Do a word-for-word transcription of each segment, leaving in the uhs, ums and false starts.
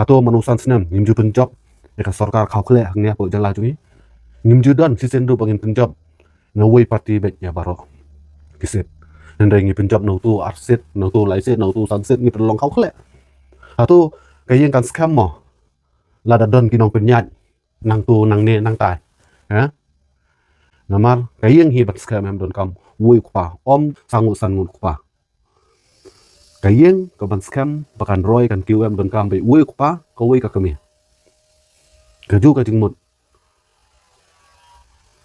Hato mano san snem ngim ju pynjop ïa ka sorkar khaw khleh hangne hapoh jylla jong ngi? Ngim ju don shisien ruh ba ngin pynjop na wei party beit ïa baroh ki seat. Hynrei ngi pynjop na uto ar seat, na uto lai seat, na uto san seat, ngi pynlong khaw khleh. Hato ka ïing kan skhem mo lada don ki nongpynïaid nangto nangne nangtai? Ha? Namar ka ïing hi ban skhem em donkam wei u kpa, ym sa ngut san ngut u kpa. Ka ïing ka ban skhem ba kan roi kan kiew em donkam beit wei u kpa, kawei ka kmie. Kajuh ka jingmut.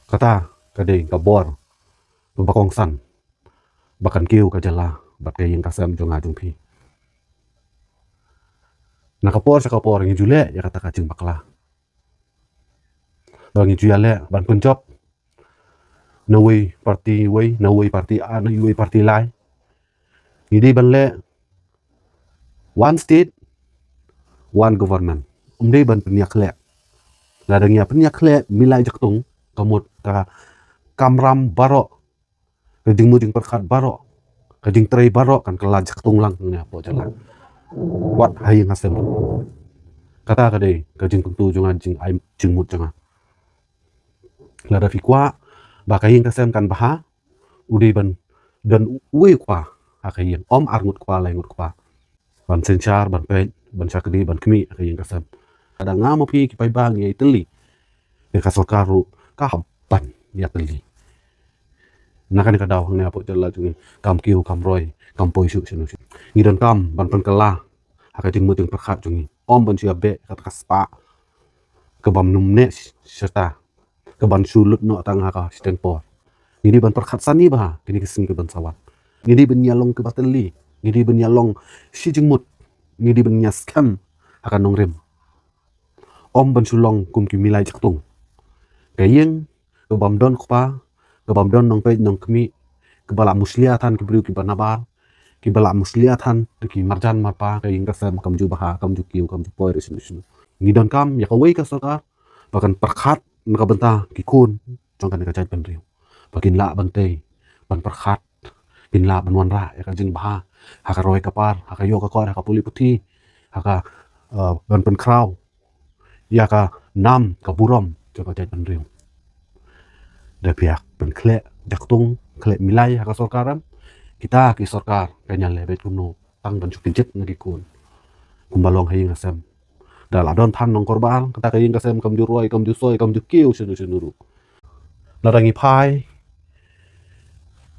Kata ka dei ka bor ba kongsan ba kan kiew ka jylla bad ka ïing ka sem jong nga jong phi. Na ka por sha ka por ngi ju leh ïa kata ka jingbakla. Ba ngi ju ïaleh ban pynjop na wei party wei, na wei party ar, na wei party lai. Ngi dei ban leh one state, one government. Ym dei ban pynïakhleh. Lada ngi ïa pynïakhleh, milai jaktung, ka mut ka kamram baroh, ka jingmut jingpyrkhat baroh, ka jingtrei baroh kan kylla jaktung lang hangne hapoh jylla. Wat ha ïing ha sem. Kata ka dei ka jingkyntu jong nga, jingai jingmut jong nga. Lada phi kwah ba ka ïing ka sem kan bha, u dei ban don uwei u kpa ha ka ïing, ym ar ngut kpa, lai ngut kpa. Ban synshar, ban peit, ban shakri, ban khmih ha ka ïing ka sem. Lada nga ma phi ki paidbah ngi ïa tylli, te ka sorkar ruh ka hap ban ïa tylli. Na kane ka daw hangne hapoh jylla jong ngi kam kiew kam roi, kam poi shuh shano shuh. Ngi donkam ban pynkylla ha ka jingmut jingpyrkhat jong ngi, ym ban shu ïa beh kata ka spah ka bym nym neh shata, ka ban shu lut noh tang ha ka shiteng por. Ngi dei ban pyrkhat sani bha kine ki sngi ki ban sa wan. Ngi dei ban ïa long kiba tylli, ngi dei ban ïa long shi jingmut, ngi dei ban ïa skhem ha ka nongrim. Ym ban shu long kum ki milai jaktung. Ka ïing ka bym don kpa, ka bym don nongpeit nongkhmih, kaba la mushlia than ki briew kiba nabar, kiba la mushlia than da ki marjan marpa, ka ïing ka sem kam ju bha, kam ju kiew, kam ju poi re shano shano. Ngi donkam ïa kawei ka sorkar ba kan pyrkhat na ka bynta ki khun jong kane ka jaitbynriew, ba kin lah ban tei, ban pyrkhat, kin lah ban wanrah ïa ka jingbha ha ka roi ka par, ha ka ïoh ka kot, ha ka pule puthi, ha ka, eh, ban pynkhraw ïa ka nam ka burom jong ka jaitbynriew. Da phi ïa pynkhleh jaktung, khleh milai ha ka sorkar em, kita ki sorkar kan ïaleh beit kumno tang ban shu kynjit na ki khun kumba long ha ïing ha sem. Da la don than nongkor bal, kata ka ïing ka sem kam ju roi, kam ju soi, kam ju kiew shano shano ruh. Lada ngi phai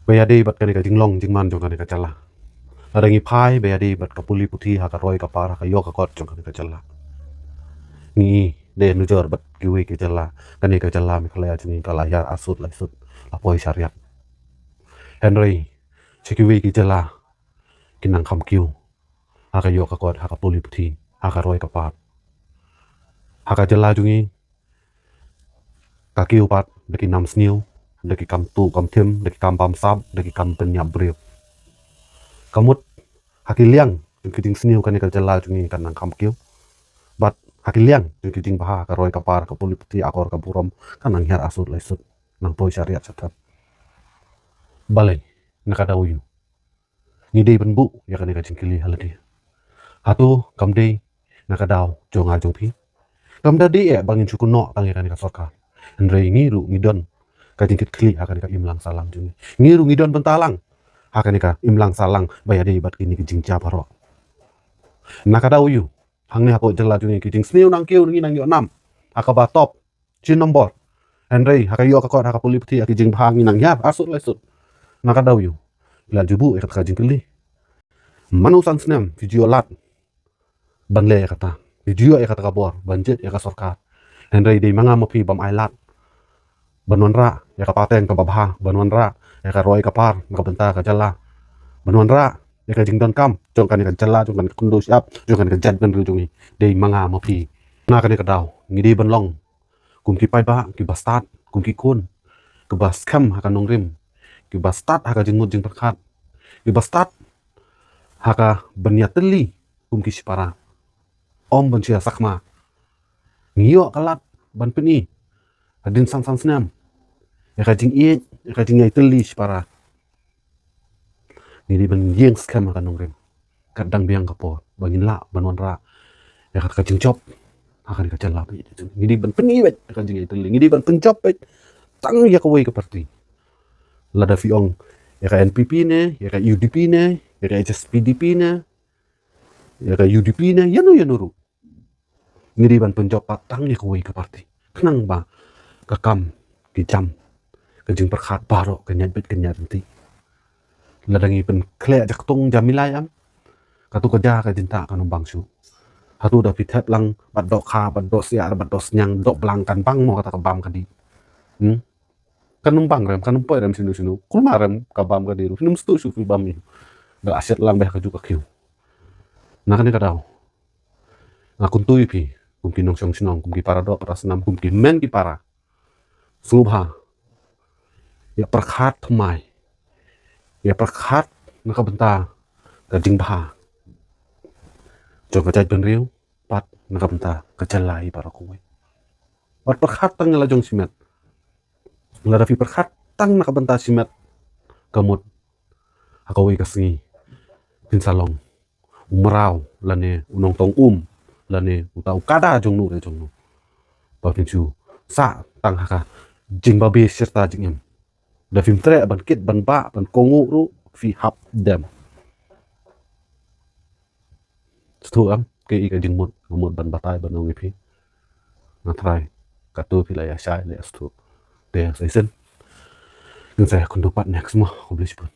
ba ïadei bad kane ka jinglong jingman jong kane ka jylla, lada ngi phai ba ïadei bad ka pule puthi ha ka roi ka par, ha ka ïoh ka kot jong kane ka jylla, ngi dei nujor bad kiwei ki jylla. Kane ka jylla Meghalaya jong ngi ka la hiar arsut laisut, la poi shariat. Hynrei sha kiwei ki jylla ki nang kham kiew ha ka ïoh ka kot, ha ka pule puthi, ha ka roi ka par. Ha ka jylla jong ngi ka kiew pat da ki nam sniew, da ki kam tuh kam thim, da ki kam bamsap, da ki kam pynïap briew. Ka mut ha ki liang jong ki jingsniew kane ka jylla jong ngi kan nang kham kiew, bad ha ki liang jong ki jingbha, ka roi ka par, ka pule puthi, akor ka burom, kan nang hiar arsut laisut, nang poi shariat shathap. Balei? Na ka daw aiu? Ngi dei ban buh ïa kane ka jingkylli ha lade. Hato kam dei na ka daw jong nga jong phi? Kam da dei eh ba ngin shu kynnoh tang ïa kane ka sorkar. Hynrei ngi ruh ngi don ka jingkitkhlieh ha kane ka imlang sahlang jong ngi. Ngi ruh ngi don bynta lang ha kane ka imlang sahlang ba ïadei bad kine ki jingjia baroh. Na ka daw aiu? Hangne hapoh jylla jong ngi ki jingsniew nang kiew, ngi nang ïoh nam ha kaba top shi nombor. Hynrei ha ka ïoh ka kot, ha ka pule puthi, ha ki jingbha ngi nang hiar arsut laisut. Na ka daw aiu? Phi la ju buh ïa kata ka jingkylli? Mano san snem phi ju ïoh lad ban leh ïa kata? Phi ju ïoh ïa kata ka bor ban jied ïa ka sorkar. Hynrei dei ma nga ma phi bym ai lad ban wanrah ïa ka pateng kaba bha, ban wanrah ïa ka roi ka par na ka bynta ka jylla, ban wanrah ïa ka jingdonkam jong kane ka jylla, jong kane ka khyndew shyiap, jong kane ka jaitbynriew jong ngi. Dei ma nga ma phi. Na kane ka daw ngi dei ban long kum ki paidbah kiba stad, kum ki khun kiba skhem ha ka nongrim, kiba stad ha ka jingmut jingpyrkhat, kiba stad ha ka ban ïatylli kum ki shipara. Ym ban shu ïa sakma. Ngi ïoh ka lad ban pyni hadien san san snem ïa ka jingïeit, ïa ka jingïatylli shipara. Ngi dei ban ïeng skhem ha ka nongrim. Kat dang biang ka por ba ngin lah ban wanrah ïa kata ka jingjop ha kane ka jylla. Ngi dei ban pyni beit ïa ka jingïaid tylli, ngi dei ban pynjop beit tang ïa kawei ka party. Lada phi ong ïa ka N P P ne, ïa ka U D P ne, ïa ka H S P D P ne, ïa ka U D P ne, ïano ïano ruh, ngi dei ban pynjop pat tang ïa kawei ka party. Khnang ba ka kam ki jam, ka jingpyrkhat baroh kan ïaid beit kan ïaid ryntih. Lada ngi pynkhleh jaktung jamilai, em, katu ka ja ka jingtah kan ym bang shuh. Hato da phi thep lang bad dohkha, bad dohsiar, bad dohsniang, dohblang, kan bang mo kata ka bam ka dih? Hmm? Kan ym bang rem, kan ym poi rem shano shano. Kulmar rem ka bam ka dih ruh, phin ym sngewthuh shuh phi bam ïa u. Da la shet lang beit ha kajuh ka kiew. Na kane ka daw nga kyntu ïa phi kum ki nongshong shnong, kum ki para doh para snam, kum ki hynmen ki para, sngewbha ïa pyrkhat thymmai, ïa pyrkhat na ka bynta ka jingbha jong ka jaitbynriew bad na ka bynta ka jylla baroh kawei. Wat pyrkhat tang ïa la jong shimet. Lada phi pyrkhat tang na ka bynta shimet, ka mut ha kawei ka sngi phin sa long u mraw lane u nongtong um lane uta u kada jongno re jongno. Ba phin shu sah tang ha ka jingbabe shirta jingim. Da phim treh ban kit ban bah ban kohnguh ruh, phi hap dem. Sngewthuh, em, kaei ka jingmut, nga mut ban batai ban ong ïa phi. Nga tharai katto phi la ïa shai la ïa sngewthuh. Te sa shisien ngin sa ïakynduh pat next mo. Khublei shibun.